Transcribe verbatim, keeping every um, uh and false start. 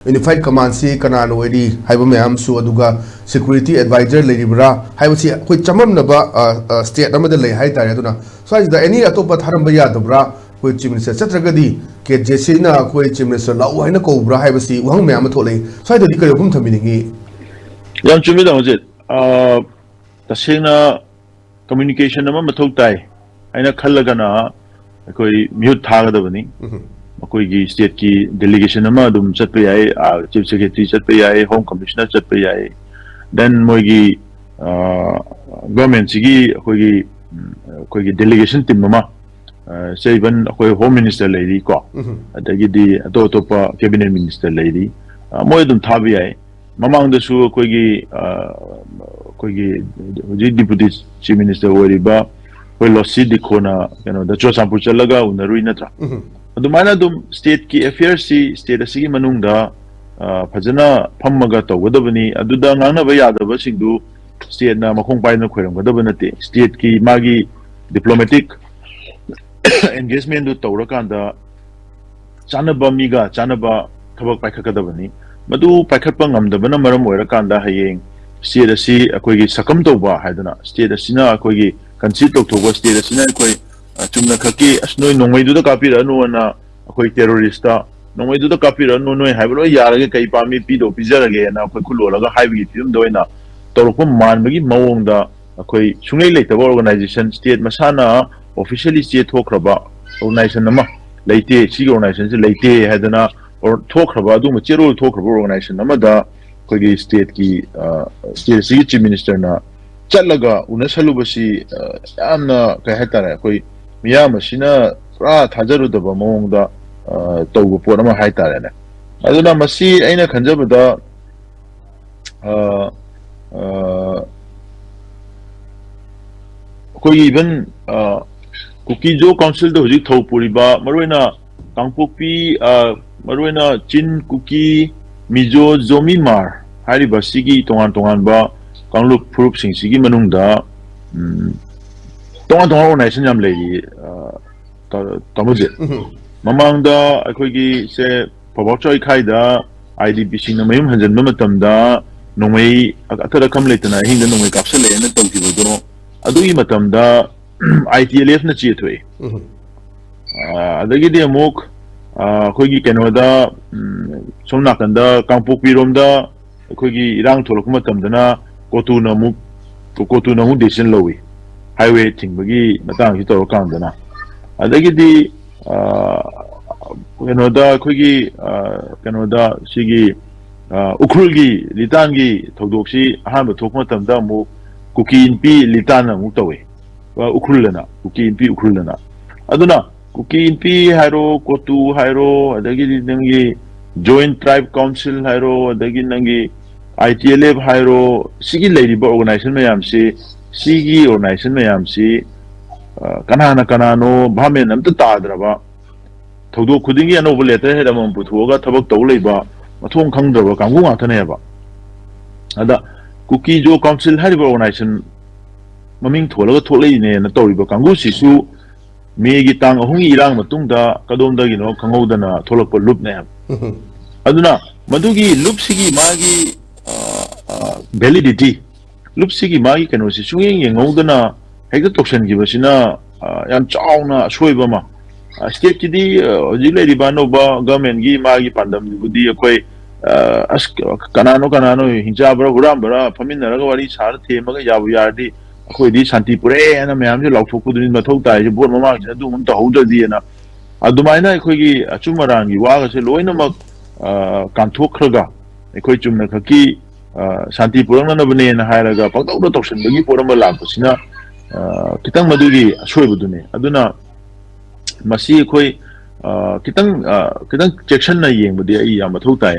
Unified Command ꯁꯤ ꯀꯅꯥꯅ ꯑꯣꯏꯔꯤ ꯍꯥꯏꯕ ꯃꯌꯥꯝꯁꯨ, ꯑꯗꯨꯒ security advisor ꯂꯩꯔꯤꯕ꯭ꯔꯥ ꯍꯥꯏꯕꯁꯤ ꯑꯩꯈꯣꯏ ꯆꯃꯝꯅꯕ, ꯑ, ꯑ, state ꯑꯃꯗ ꯂꯩ ꯍꯥꯏꯇꯥꯔꯦ꯫ ꯑꯗꯨꯅ ꯁ꯭ꯋꯥꯏꯁꯤꯗ any ꯑꯇꯣꯞꯄ ꯊꯥꯔꯝꯕ ꯌꯥꯗꯕ꯭ꯔꯥ? ꯑꯩꯈꯣꯏ Chief Minister ꯆꯠꯇ꯭ꯔꯒꯗꯤ ꯀꯦ ꯖꯦ ꯁꯤꯅ ꯑꯩꯈꯣꯏ Chief Minister ꯂꯥꯛꯎ ꯍꯥꯏꯅ ꯀꯧꯕ꯭ꯔꯥ ꯍꯥꯏꯕꯁꯤ ꯋꯥꯍꯪ ꯃꯌꯥꯝ ꯑꯃ ꯊꯣꯛꯂꯛꯏ꯫ ꯁ꯭ꯋꯥꯏꯗꯗꯤ ꯀꯔꯤ ꯋꯥꯐꯝ ꯊꯝꯕꯤꯅꯤꯡꯉꯤ? ꯌꯥꯝ ꯆꯨꯝꯃꯤ, ꯇꯥꯃꯣ ꯖꯤꯠ꯫ ꯑ, ꯇꯁꯦꯡꯅ communication ꯑꯃ ꯃꯊꯧ ꯇꯥꯏ ꯍꯥꯏꯅ ꯈꯜꯂꯒꯅ ꯑꯩꯈꯣꯏ ꯃꯤꯍꯨꯠ ꯊꯥꯒꯗꯕꯅꯤ꯫ ꯎꯝ꯫ ꯃꯈꯣꯏꯒꯤ stateꯀꯤ delegation ꯑꯃ ꯑꯗꯨꯝ ꯆꯠꯄ ꯌꯥꯏ, ꯑ, Chief Secretary ꯆꯠꯄ ꯌꯥꯏ, Home Commissioner ꯆꯠꯄ ꯌꯥꯏ, then ꯃꯣꯏꯒꯤ, ꯑ, governmentꯁꯤꯒꯤ ꯑꯩꯈꯣꯏꯒꯤ, ꯎꯝ, ꯑꯩꯈꯣꯏꯒꯤ delegation team ꯑꯃ, ꯑ, say even ꯑꯩꯈꯣꯏ Home Minister ꯂꯩꯔꯤꯀꯣ, ꯎꯝ꯫ ꯑꯗꯒꯤꯗꯤ ꯑꯇꯣꯞ ꯑꯇꯣꯞꯄ cabinet minister ꯂꯩꯔꯤ, ꯑ, ꯃꯣꯏ ꯑꯗꯨꯝ ꯊꯥꯕ ꯌꯥꯏ꯫ ꯃꯃꯥꯡꯗꯁꯨ ꯑꯩꯈꯣꯏꯒꯤ, ꯑ, ꯑꯩꯈꯣꯏꯒꯤ ꯍꯧꯖꯤꯛ Deputy Chief Minister ꯑꯣꯏꯔꯤꯕ ꯑꯩꯈꯣꯏ ꯂꯣꯁꯤ ꯗꯤꯈꯣꯅ ꯀꯩꯅꯣꯗ ꯆꯨꯔꯆꯥꯟꯄꯨꯔ ꯆꯠꯂꯒ ꯎꯅꯔꯨꯏ ꯅꯠꯇ꯭ꯔꯥ? ꯎꯝ꯫ ꯑꯗꯨꯃꯥꯏꯅ ꯑꯗꯨꯝ stateꯀꯤ affairꯁꯤ state ꯑꯁꯤꯒꯤ ꯃꯅꯨꯡꯗ, ꯑ, ꯐꯖꯅ ꯐꯝꯃꯒ ꯇꯧꯒꯗꯕꯅꯤ꯫ ꯑꯗꯨꯗ ꯉꯥꯡꯅꯕ ꯌꯥꯗꯕꯁꯤꯡꯗꯨ stateꯅ ꯃꯈꯣꯡ ꯄꯥꯏꯗꯨꯅ ꯈꯣꯏꯔꯝꯒꯗꯕ ꯅꯠꯇꯦ꯫ Stateꯀꯤ ꯃꯥꯒꯤ diplomatic engagementꯗꯨ ꯇꯧꯔꯀꯥꯟꯗ ꯆꯥꯟꯅꯕ ꯃꯤꯒ ꯆꯥꯟꯅꯕ ꯊꯕꯛ ꯄꯥꯏꯈꯠꯀꯗꯕꯅꯤ꯫ ꯃꯗꯨ ꯄꯥꯏꯈꯠꯄ ꯉꯝꯗꯕꯅ ꯃꯔꯝ ꯑꯣꯏꯔꯀꯥꯟꯗ ꯍꯌꯦꯡ state ꯑꯁꯤ ꯑꯩꯈꯣꯏꯒꯤ succumb ꯇꯧꯕ ꯍꯥꯏꯗꯅ, state ꯑꯁꯤꯅ ꯑꯩꯈꯣꯏꯒꯤ concede ꯇꯧꯊꯣꯛꯄ, state ꯑꯁꯤꯅ ꯑꯩꯈꯣꯏ, ꯑ, ꯆꯨꯝꯅ ꯈꯛꯀꯤ "ꯑꯁ, ꯅꯣꯏ ꯅꯣꯡꯃꯩꯗꯨꯗ ꯀꯥꯞꯄꯤꯔꯛꯑꯅꯨꯅ ꯑꯩꯈꯣꯏ terroristꯇ ꯅꯣꯡꯃꯩꯗꯨꯗ ꯀꯥꯞꯄꯤꯔꯛꯑꯅꯨ, ꯅꯣꯏ ꯍꯥꯏꯕ ꯂꯣꯏ ꯌꯥꯔꯒꯦ, ꯀꯩ ꯄꯥꯝꯃꯤ ꯄꯤꯗꯧ ꯄꯤꯖꯔꯒꯦꯅ" ꯑꯩꯈꯣꯏ ꯈꯨꯠ ꯂꯣꯜꯂꯒ ꯍꯥꯏꯕꯒꯤ ꯐꯤꯕꯝꯗ ꯑꯣꯏꯅ ꯇꯧꯔꯛꯄ ꯃꯥꯟꯕꯒꯤ ꯃꯑꯣꯡꯗ ꯑꯩꯈꯣꯏ ꯁꯨꯡꯂꯩ ꯂꯩꯇꯕ organization, state ꯃꯁꯥꯅ officially ꯆꯦꯊꯣꯛꯈ꯭ꯔꯕ organization ꯑꯃ ꯂꯩꯇꯦ, ꯁꯤꯒꯤ organizationꯁꯤ ꯂꯩꯇꯦ ꯍꯥꯏꯗꯅ or ꯊꯣꯛꯈ꯭ꯔꯕ, ꯑꯗꯨꯒꯨꯝꯕ ꯆꯦꯔꯣꯜ ꯊꯣꯛꯈ꯭ꯔꯕ organization ꯑꯃꯗ ꯑꯩꯈꯣꯏꯒꯤ stateꯀꯤ, ꯑ, state ꯑꯁꯤꯒꯤ Chief Ministerꯅ ꯆꯠꯂꯒ ꯎꯅꯁꯜꯂꯨꯕꯁꯤ, ꯑ, ꯌꯥꯝꯅ, ꯀꯩ ꯍꯥꯏꯇꯥꯔꯦ, ꯑꯩꯈꯣꯏ ꯃꯤꯌꯥꯝ ꯑꯁꯤꯅ ꯄꯨꯔꯥ ꯊꯥꯖꯔꯨꯗꯕ ꯃꯑꯣꯡꯗ, ꯑ, ꯇꯧꯕ ꯄꯣꯠ ꯑꯃ ꯍꯥꯏꯇꯥꯔꯦꯅꯦ꯫ ꯑꯗꯨꯅ ꯃꯁꯤ ꯑꯩꯅ ꯈꯟꯖꯕꯗ, ꯑ, ꯑ, ꯑꯩꯈꯣꯏꯒꯤ even, ꯑ, ꯀꯨꯀꯤ ꯖꯣ ꯀꯥꯎꯟꯁꯤꯜꯗ ꯍꯧꯖꯤꯛ ꯊꯧ ꯄꯨꯔꯤꯕ, ꯃꯔꯨꯑꯣꯏꯅ ꯀꯥꯡꯄꯣꯛꯄꯤ, ꯑ, ꯃꯔꯨꯑꯣꯏꯅ ꯆꯤꯟ, ꯀꯨꯀꯤ, ꯃꯤꯖꯣ, ꯖꯣꯃꯤꯃꯥꯔ ꯍꯥꯏꯔꯤꯕ ꯁꯤꯒꯤ ꯇꯣꯉꯥꯟ ꯇꯣꯉꯥꯟꯕ ꯀꯥꯡꯂꯨꯞ ꯐꯨꯔꯨꯞꯁꯤꯡꯁꯤꯒꯤ ꯃꯅꯨꯡꯗ, ꯎꯝ, ꯇꯣꯉꯥꯟ ꯇꯣꯉꯥꯟꯕ organization ꯌꯥꯝ ꯂꯩꯔꯤ, ꯑ, ꯇꯥ-, ꯇꯥꯃꯣꯖꯤꯠ꯫ ꯎꯝ꯫ ꯃꯃꯥꯡꯗ ꯑꯩꯈꯣꯏꯒꯤ ꯁꯦ ꯐꯧꯕꯥꯛ ꯆꯥꯎꯏꯈꯥꯏꯗ ꯑꯥꯏ ꯗꯤ ꯄꯤꯁꯤꯡꯅ ꯃꯌꯨꯝ ꯍꯟꯖꯤꯟꯕ ꯃꯇꯝꯗ ꯅꯣꯡꯃꯩ ꯑꯊꯠ ꯑꯈꯝ ꯂꯩꯇꯅ ꯑꯍꯤꯡꯗ ꯅꯣꯡꯃꯩ ꯀꯥꯞꯁꯤꯜꯂꯛꯑꯦꯅ ꯇꯧꯈꯤꯕꯗꯣ, ꯑꯗꯨꯒꯤ ꯃꯇꯝꯗ ꯑꯥꯏ ꯇꯤ ꯑꯦꯜ ꯑꯦꯐꯅ ꯆꯦꯊꯣꯛꯑꯦ꯫ ꯎꯝ꯫ ꯑ, ꯑꯗꯒꯤꯗꯤ ꯑꯃꯨꯛ, ꯑ, ꯑꯩꯈꯣꯏꯒꯤ ꯀꯩꯅꯣꯗ, ꯎꯝ, ꯁꯣꯝ ꯅꯥꯀꯟꯗ ꯀꯥꯡꯄꯣꯛꯄꯤꯔꯣꯝꯗ ꯑꯩꯈꯣꯏꯒꯤ ꯏꯔꯥꯡ ꯊꯣꯛꯂꯛꯄ ꯃꯇꯝꯗꯅ ꯀꯣꯇꯨꯅ ꯑꯃꯨꯛ, ꯀꯣꯇꯨꯅ ꯑꯃꯨꯛ decision ꯂꯧꯏ, highway ꯊꯤꯡꯕꯒꯤ ꯃꯇꯥꯡꯁꯤ ꯇꯧꯔꯀꯥꯟꯗꯅ꯫ ꯑꯗꯒꯤꯗꯤ, ꯑ, ꯀꯩꯅꯣꯗ ꯑꯩꯈꯣꯏꯒꯤ, ꯑ, ꯀꯩꯅꯣꯗ ꯁꯤꯒꯤ, ꯑ, ꯎꯈ꯭ꯔꯨꯜꯒꯤ ꯂꯤꯇꯥꯟꯒꯤ ꯊꯧꯗꯣꯛꯁꯤ ꯑꯍꯥꯟꯕ ꯊꯣꯛꯄ ꯃꯇꯝꯗ ꯑꯃꯨꯛ ꯀꯨꯀꯤ ꯏꯟꯄꯤ ꯂꯤꯇꯥꯟꯅ ꯑꯃꯨꯛ ꯇꯧꯏ꯫ ꯑ, ꯎꯈ꯭ꯔꯨꯜ ꯑꯅ, ꯀꯨꯀꯤ ꯏꯟꯄꯤ ꯎꯈ꯭ꯔꯨꯜ ꯑꯅ꯫ ꯑꯗꯨꯅ ꯀꯨꯀꯤ ꯏꯟꯄꯤ ꯍꯥꯏꯔꯣ, ꯀꯣꯇꯨ ꯍꯥꯏꯔꯣ, ꯑꯗꯒꯤꯗꯤ ꯅꯪꯒꯤ Joint Tribe Council ꯍꯥꯏꯔꯣ, ꯑꯗꯒꯤ ꯅꯪꯒꯤ ꯑꯥꯏ ꯇꯤ ꯑꯦꯜ ꯑꯦꯐ ꯍꯥꯏꯔꯣ, ꯁꯤꯒꯤ ꯂꯩꯔꯤꯕ organization ꯃꯌꯥꯝꯁꯤ, ꯁꯤꯒꯤ organization ꯃꯌꯥꯝꯁꯤ, ꯑ, ꯀꯅꯥꯅ ꯀꯅꯥꯅꯣ ꯚꯥꯞ ꯃꯦꯟ ꯑꯝꯇ ꯇꯥꯗ꯭ꯔꯕ, ꯊꯧꯗꯣꯛ ꯈꯨꯗꯤꯡꯒꯤ ꯑꯅꯧꯕ letterhead ꯑꯃꯃꯝ ꯄꯨꯊꯣꯛꯑꯒ ꯊꯕꯛ ꯇꯧ ꯂꯩꯕ, ꯃꯊꯣꯡ ꯈꯪꯗ꯭ꯔꯕ ꯀꯥꯡꯕꯨ ꯉꯥꯛꯇꯅꯦꯕ꯫ ꯑꯗ ꯀꯨꯀꯤ ꯖꯣ ꯀꯥꯎꯟꯁꯤꯜ ꯍꯥꯏꯔꯤꯕ organization ꯃꯃꯤꯡ ꯊꯣꯜꯂꯒ ꯊꯣꯛꯂꯛꯏꯅꯦꯅ ꯇꯧꯔꯤꯕ ꯀꯥꯡꯕꯨꯁꯤꯁꯨ ꯃꯦꯒꯤ ꯇꯥꯡ ꯑꯍꯨꯝꯒꯤ ꯏꯔꯥꯡ ꯃꯇꯨꯡꯗ ꯀꯗꯣꯝꯗꯒꯤꯅꯣ ꯈꯪꯍꯧꯗꯅ ꯊꯣꯛꯂꯛꯄ ꯂꯨꯞꯅꯦ ꯍꯥꯏꯕ꯫ ꯎꯝ꯫ ꯑꯗꯨꯅ ꯃꯗꯨꯒꯤ ꯂꯨꯞꯁꯤꯒꯤ ꯃꯥꯒꯤ, ꯑ, ꯑ, validity, ꯂꯨꯞꯁꯤꯒꯤ ꯃꯥꯒꯤ ꯀꯩꯅꯣꯁꯤ ꯁꯨꯡꯌꯦꯡ ꯌꯦꯡꯍꯧꯗꯅ ꯍꯦꯛꯇ ꯇꯧꯁꯟꯈꯤꯕꯁꯤꯅ, ꯑ, ꯌꯥꯝ ꯆꯥꯎꯅ ꯑꯁꯣꯏꯕ ꯑꯃ꯫ ꯑ, stateꯀꯤꯗꯤ, ꯑ, ꯍꯧꯖꯤꯛ ꯂꯩꯔꯤꯕ ꯑꯅꯧꯕ governmentꯀꯤ ꯃꯥꯒꯤ ꯄꯥꯟꯗꯝꯗꯨꯕꯨꯗꯤ ꯑꯩꯈꯣꯏ, ꯑ, ꯑꯁ, ꯀꯅꯥꯅꯣ ꯀꯅꯥꯅꯣ ꯍꯤꯡꯆꯥꯕ꯭ꯔꯥ ꯍꯨꯔꯥꯟꯕ꯭ꯔꯥ ꯐꯝꯃꯤꯟꯅꯔꯒ ꯋꯥꯔꯤ ꯁꯥꯔ ꯊꯦꯝꯃꯒ ꯌꯥꯕꯨ ꯌꯥꯔꯗꯤ ꯑꯩꯈꯣꯏꯗꯤ ꯁꯥꯟꯇꯤ ꯄꯨꯔꯛꯑꯦ ꯍꯥꯏꯅ ꯃꯌꯥꯝꯁꯦ ꯂꯥꯎꯊꯣꯛꯄꯗꯨꯅꯤ ꯃꯊꯧ ꯇꯥꯏꯁꯦ꯫ Vote ꯃꯃꯥꯡꯁꯤꯗ ꯑꯗꯨꯒꯨꯝꯕ ꯇꯧꯍꯧꯗ꯭ꯔꯗꯤꯅ꯫ ꯑꯗꯨꯃꯥꯏꯅ ꯑꯩꯈꯣꯏꯒꯤ ꯑꯆꯨꯝ ꯑꯔꯥꯟꯒꯤ ꯋꯥꯒꯁꯦ ꯂꯣꯏꯅꯃꯛ, ꯑ, ꯀꯥꯟꯊꯣꯛꯈ꯭ꯔꯒ ꯑꯩꯈꯣꯏ ꯆꯨꯝꯅ ꯈꯛꯀꯤ, ꯑ, ꯁꯥꯟꯇꯤ ꯄꯨꯔꯛꯅꯅꯕꯅꯦꯅ ꯍꯥꯏꯔꯒ ꯄꯪꯇꯧꯗ ꯇꯧꯁꯟꯕꯒꯤ ꯄꯣꯠ ꯑꯃ ꯂꯥꯛꯄꯁꯤꯅ, ꯑ, ꯈꯤꯇꯪ ꯃꯗꯨꯒꯤ ꯑꯁꯣꯏꯕꯗꯨꯅꯤ꯫ ꯑꯗꯨꯅ ꯃꯁꯤ ꯑꯩꯈꯣꯏ, ꯑ, ꯈꯤꯇꯪ, ꯑ, ꯈꯤꯇꯪ ꯆꯦꯛꯁꯤꯟꯅ ꯌꯦꯡꯕꯗꯤ ꯑꯩ ꯌꯥꯝ ꯃꯊꯧ ꯇꯥꯏꯅ